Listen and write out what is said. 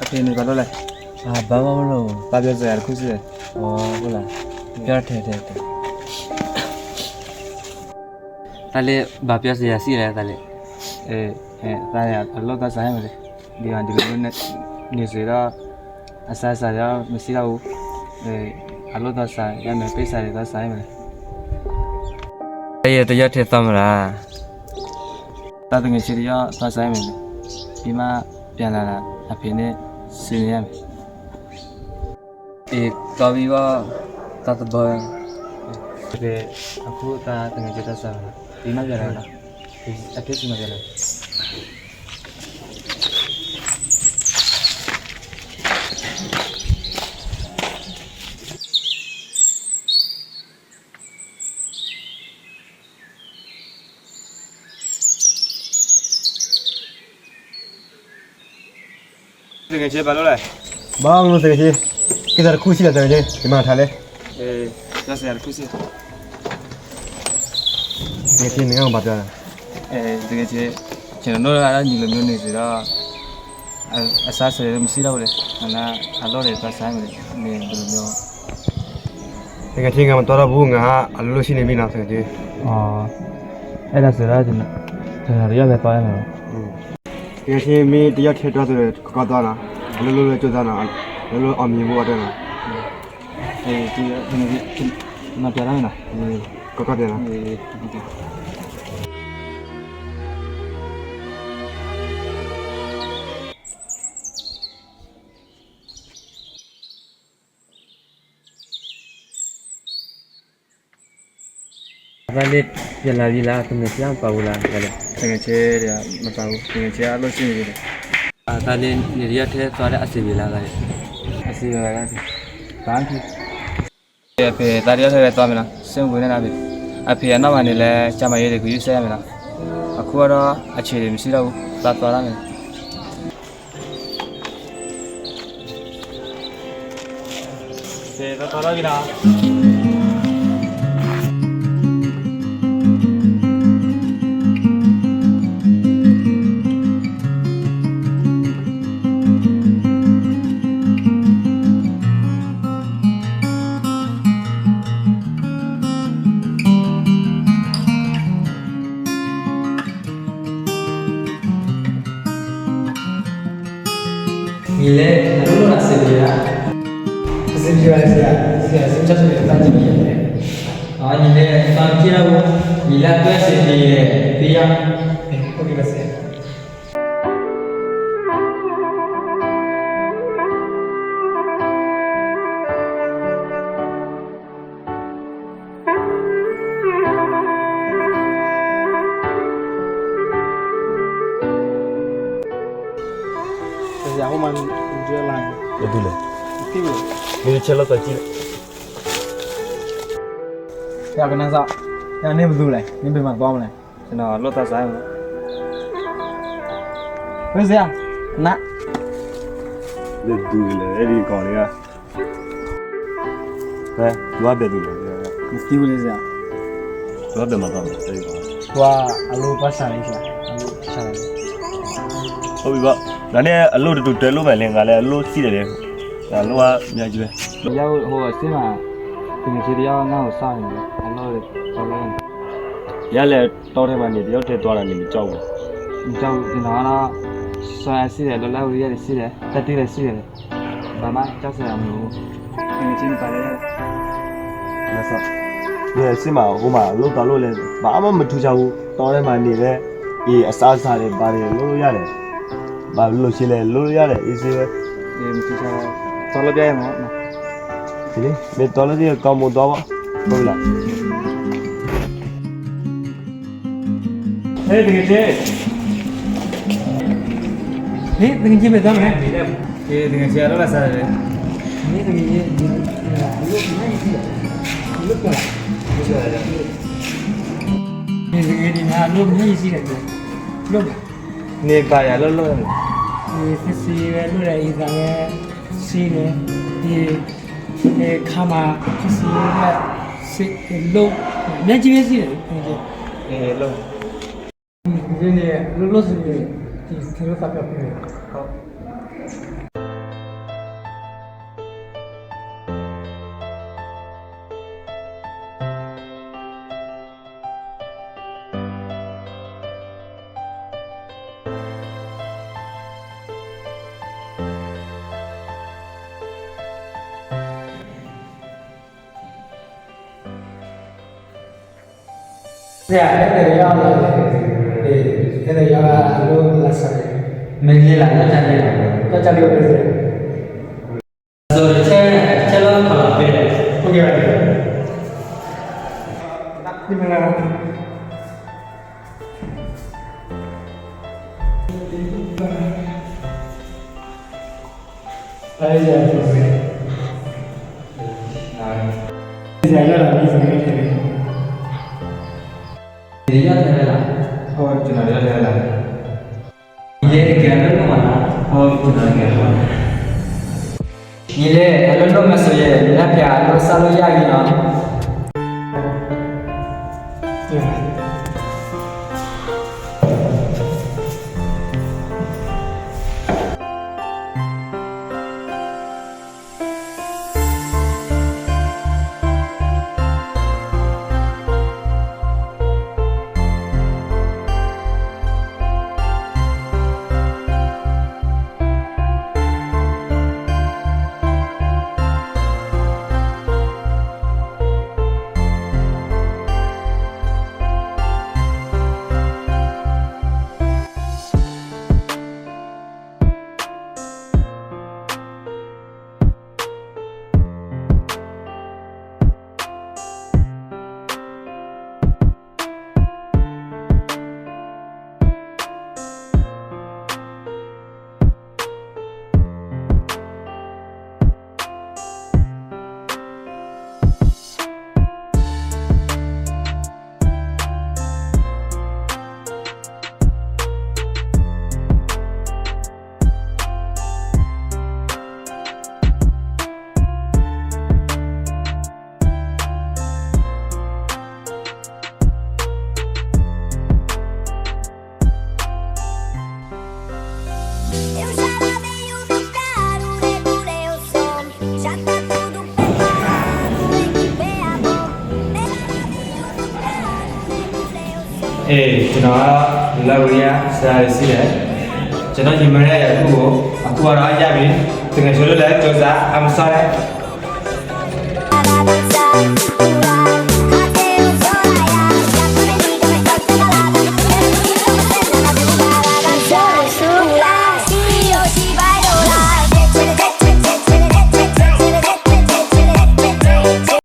အဖဲန့ၣ်ဘၣ်လိၣ်လဲၣ်, အဘၣ်မ့ၢ်လိၣ်, ပၢ်ပၠီစၢၤယၤတခုစံးလဲၣ်, အိၣ်လၢ, ပၠီထဲထဲထဲ, တၢ်လၢဘၣ်ပၠီစၢၤယၤစံးလဲၣ်တၢ်လၢ, တၢ်လၢအလိၣ်သးစၢ်မ့ၢ်လဲၣ်, ဒ်ဒ်န့ၣ်စ့ၢ်ဒီး, အစၢ်စၢ်ဒီးမ့ၢ်စံးတၢ်အိၣ်, အလိၣ်သးစၢ် ယမဲာ်ပ့ၢ်စၢ်ဒ်သးစၢ်မ့ၢ်လဲၣ်, တၢ်ယတယီၢ်ထဲသီမ့ၢ်လၢ တၢ်သူငယ်ချင်းတယီၢ်သးစၢ်မ့ၢ်လဲၣ်, ဖံမးပျဲလၢ်လၢ် အဖဲန့ၣ်စံးန့ၢ်ယၤမ့ၢ်, အံၤ သီဘံဘီ, တၢ်သဘီ, ဖဲ, အခိၣ်သးသူငယ်ချင်းသးစၢ်မ့ၢ်လဲၣ်, ဖံမးပျဲလၢ်လၢ်, အဖဲစံးမးပျဲလၢ် သူငယ်ချင်းဘၣ်လိၣ်လဲၣ်, ဘၣ်မ့ၢ်လိၣ်သူငယ်ချင်း, ကဲသးတခူၣ်ဆံးလီၤသူငယ်ချင်း, ယမၤထါလဲၣ်, သူငယ်ချင်း, နကဘၣ်ပျဲ, သူငယ်ချင်း, ကျွန်တော်တို့ကတော့ ညီလိုမျိုးနေစေတော့, အစားအစာတွေတော့မရှိတော့ဘူးလေ, အလုပ်တွေသွားစားမယ်, နေဘယ်လိုမျိုး, သူငယ်ချင်း ငါမသွားတော့ဘူး, ငါအလုပ်လုပ်ရှိနေပြီနော် သူငယ်ချင်း, အဲ့ဒါဆိုတော့ ကျွန်တော်တယောက်ပဲသွားရမှာပေါ့, သူငယ်ချင်း မင်းတယောက်ထဲသွားဆိုတော့ ကကောင်းသွားနော်, အလုပ်လုပ်လို့ကြိုးစားနော်, လုပ်လို့အောင်မြင်ဖို့အတွက်နော်, ကျွန်တော်ပြန်ရမယ်နော်, ကကောင်းပြန်နော်. ဘၣ်လ့ၣ်, ပျဲလၢ်လံလၢ် သူငယ်ချင်းမပာ်ဘူးလၢ်, သူငယ်ချင်းမပာ်ဘူး, သူငယ်ချင်းအလုပ်ရှိနေပြီ, တၢ်လ့ၣ်န့ၣ် တယီၢ်ထဲသွားလၢအစံးဝံၤလၢ်, အစံးဝံၤလၢ်, အဖဲသးတယီၢ်ထဲဝဲသွားမယ်နော်, စိတ်ဝင်နေလား, အဖဲအနောက်မှာနေလဲ ကျန်းမာရေးတွေ ဂရုစိုက်ရမယ်နော်, အခုကတော့ အခြေအနေမရှိတော့ဘူး, သးသွားရမယ်. ကဲ သးသွားတော့က့ၤနော်. နလဲၤ နလိၣ်အစ့ၢ်ကီးဧါ, အစ့ၢ်ကီးဧါ, စ့ၢ်ကီးဧါ, စ့ၢ်ကီးဧါ, စ့ၢ်ကီးဧါ, နလဲၤ သးက့ၤလီၤ, နလဲၤ သးက့ၤလီၤ, နလဲၤသးက့ၤလီၤ, နလဲၤသးက့ၤလီၤ, နလဲၤသးက့ၤလီၤ, နလဲၤသးက့ၤလီၤ, နလဲၤသးက့ၤလီၤ. ဘယ်သူလဲ, မင်းတို့ချက်လောက်တော့ကြည့်လိုက်, ယကနၣ်စ, ယန့ၣ်ဘယ်သူလဲ, မင်းဘယ်မှာသွားမလဲ, ကျွန်တော်လုပ်သားစားရမယ်, ဘယ်စရာ, န, ဘယ်သူလဲ, အဲ့ဒီကောင်တွေက ဟဲ, သူကဘယ်သူလဲ, မသိဘူးလေဆရာ, သူကဘယ်မှာသွားမလဲ, သူကအလုပ်သွားရှာနေဆရာ, အလုပ်ရှာနေတယ်, ဟုတ်ပြီပေါ့, ဒါနဲ့အလုပ်တူတူတွဲလုပ်မယ်လေ, ငါလည်းအလုပ်ရှိတယ်လေ, ငါလုပ်ရများကြီးပဲ, ဟိုအဆင်းမှာ, သူငယ်ချင်းတယောက်ငါ့ကိုစောင့်နေတယ်, အလုပ်တွေသွားလုပ်နေတယ်, ညလည်းတောထဲမှာနေတယောက်တည်းသွားတာနေမကြောက်ဘူး, မကြောက်ဘူး, ကျွန်တော်ကတော့ စွမ်းအားရှိတယ်, လွတ်လပ်ခွင့်ရတယ်ရှိတယ်, တတ်သိတယ်ရှိတယ်လေ, ဘာမှကြောက်စရာမလိုဘူး, သူငယ်ချင်းတွေပါလေ, မဆါ, ဒီစင်းမှာ ဟိုမှာ လုပ်တာလုပ်လဲ ဘာမှမထူးခြားဘူး, တောထဲမှာနေလဲ, အေး အစားအစာတွေ ဘာတွေ လုပ်လို့ရတယ်, ဘၣ်လိၣ်ဆံလဲၣ် လိၣ်လၢယၤဒီး အ့ၣ်စ့ဝဲ, မ့ၢ်တီလၢသ့ၣ်ကီၢ်မိၢ်ဒီဘၣ်, ဖိလၢ ဟဲတက့ၢ်, ဟဲတက့ၢ်, မ့ၢ်တၢ်မ့ၢ်, တက့ၢ် အလိၣ်လၢစးလဲၣ်, မ့ၢ်တက့ၢ်, အလိၣ်မ့ၢ်ယစံးလဲၣ်, အလိၣ်မ့ၢ်ယစံးလဲၣ်, လိၣ်ဘၣ်, န့ၢ်ဘၣ်ယၤလိၣ်လိၣ်န့ၣ်, သ့ၣ်စ့ဝဲလိၣ်ဒီး အံသးဝဲစ့န့ၣ်, ခါမး ခီၣ်စ့ဝဲ, စ့လိၣ်, မ့ၢ်က့ၤဝဲစံးလဲၣ်, လိၣ်, န့ၣ် လိၣ်လိၣ်စ့န့ၣ်, ထဲလိၣ်သးပျီဖဲန့ၣ် ဖဲန့ၣ်ယၤ, ဖဲန့ၣ်ယၤအလိၣ်လၢစးလဲၣ်, မ့ၢ်လၢလၢ တၢ်ကၢ်လံ, တၢ်ကၢ်လံအိၣ်ဖဲန့ၣ်, အစိၤတဆဲ, ဆဲလၢခီၣ်လီၤဖဲ, အိၣ်ကဲဘၣ်န့ၣ်, မ့ၢ်လၢ ယီၢ်ထဲဝဲလီၤ, ယလဲၤတကဲလၢလိၣ်မးနီၤ, ယလဲၤတကဲလၢလိၣ်, ယလဲၤအလိၣ်လိၣ်မ့ၢ်စိၤယဲၢ် နတၢ်ဖျါအလိၣ်စၢ်လိၣ်ယၢ်လံနီၤ. Ei, ကျွန်တော်က လဝီယ ဆရာ စံးလဲၣ်, ကျွန်တော်ရေမရတဲ့ အခုကို အခုကတော့ရပြီ, တကယ်ဆိုလို့လည်း ကြိုးစား I'm sorry.